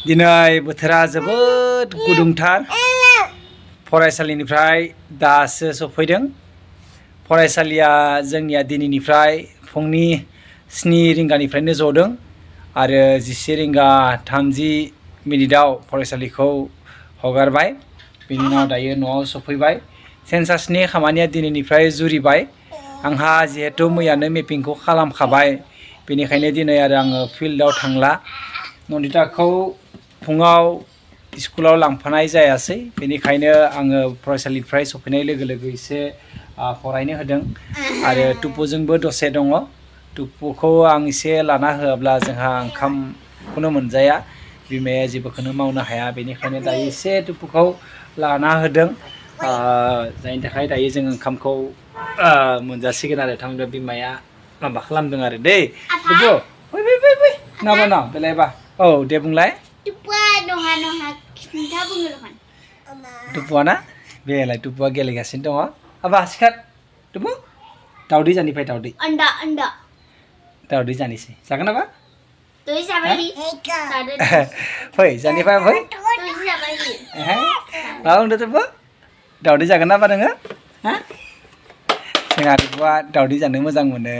दिनै बोथोरा जोबोद गुदुंथार फरायसालिनिफ्राय दासो सफैदों फरायसालिया जोंनिया दिनैनिफ्राय फुंनि 7 रिंगानिफ्रायनो जदों आरो 11 रिंगा 30 मिनिटाव फरायसालिखौ हगारबाय बिनि उनाव दायो न'आव सफैबाय सेन्सासनि खामानिया दिनैनिफ्राय जुरिबाय आंहा जिहेतु मैयानो मेपिंखौ खालामखाबाय बेनिखायनो दिनै आरो आङो फिल्डआव थांला नन्दिताखौ फुङाव स्कुलाव लांफानाय जायासै बेनिखायनो आङो फरायसालिनिफ्राय सफैनाय लोगो लोगो एसे फरायनो होदों आरो टुपुजोंबो दसे दङ टुपुखौ आं एसे लाना होआब्ला जोंहा ओंखामखौनो मोनजाया बिमाया जेबोखौनो मावनो हाया बेनिखायनो दायो एसे टुपुखौ लाना होदों जायनि थाखाय दायो जों ओंखामखौ मोनजासिगोन आरो थांदों बिमाया माबा खालामदों आरो दै टुपु फै नामा ना बेलायबा औ दे बुंलाय टुपुआ ना बेलाय टुपुआ गेलेगासिनो दङ आबा सिखार टुपु दावदै जानिफाय दावदै दावदै जानोसै जागोन नामा फै जानिफाय फै मा बुंदों टुपु दावदै जागोन नामा नोङो जोंहा टुपुआ दावदै जानो मोजां मोनो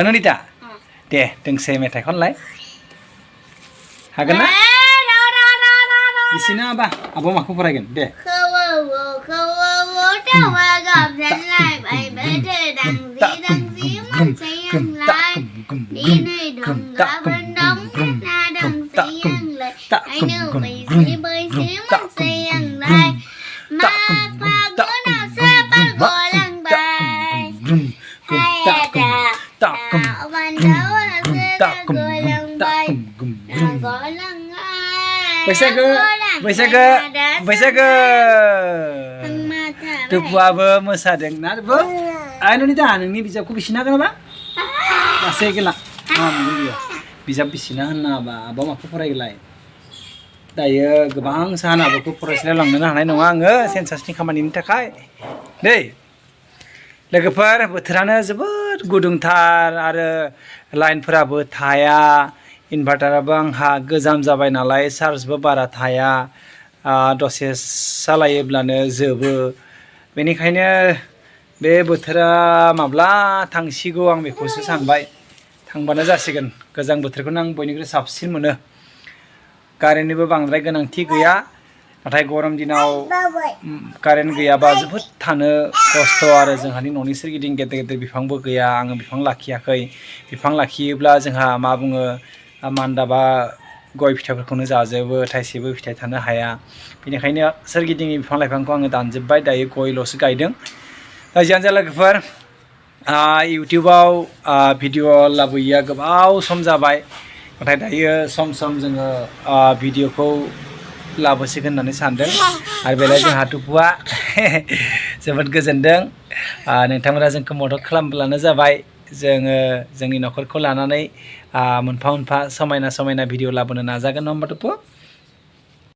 नन्दिता दे दोंसे मेथाइ खनलाय हागोन ना बिसिना आबा आब' माखौ फरायगोन दे बैसागो टुपुआबो मोसादों ना टुपु नन्दिता नोंनि बिजाबखौ बिसिना हागोन नामा लासै गेला बिजाब बिसिना होननाङाबा आबा माखौ फरायगोनलाय दायो गोबां सान आब'खौ फरायसालियाव लांनो हानाय नङा आङो सेन्सासनि खामानिनि थाखाय दै लोगोफोर बोथोरानो जोबोद गुदुंथार आरो लाइनफोराबो थाया इनभार्टाराबो आंहा गोजाम जाबाय नालाय चार्जबो बारा थाया दसे सालायोब्लानो जोबो बेनिखायनो बे बोथोरा माब्ला थांसिगौ आं बेखौसो सानबाय थांबानो जासिगोन गोजां बोथोरखौनो आं बयनिख्रुइ साबसिन मोनो कारेन्टनिबो बांद्राय गोनांथि गैया नाथाय गरम दिनाव कारेन्ट गैयाबा जोबोद थानो खस्थ' आरो जोंहानि न'नि सोरगिदिं गेदेर गेदेर बिफांबो गैया आङो बिफां लाखियाखै बिफां लाखियोब्ला जोंहा मा बुङो मान्दाबा गय फिथाइफोरखौनो जाजोबो थाइसेबो फिथाइ थानो हाया बेनिखायनो सोरगिदिंनि बिफां लाइफांखौ आङो दानजोब्बाय दायो गयल'सो गायदों दा जियानो जा लोगोफोर इउटिउबाव भिडिअ लाबोयैया गोबाव सम जाबाय नाथाय दायो सम सम जोङो भिडिअखौ लाबोसिगोन होननानै सानदों आरो बेलाय जोंहा टुपुआ जोबोद गोजोनदों नोंथांमोना जोंखौ मदद खालामब्लानो जाबाय जोङो जोंनि न'खरखौ लानानै मोनफा मोनफा समायना समायना भिडिअ लाबोनो नाजागोन नङा होमबा टुपु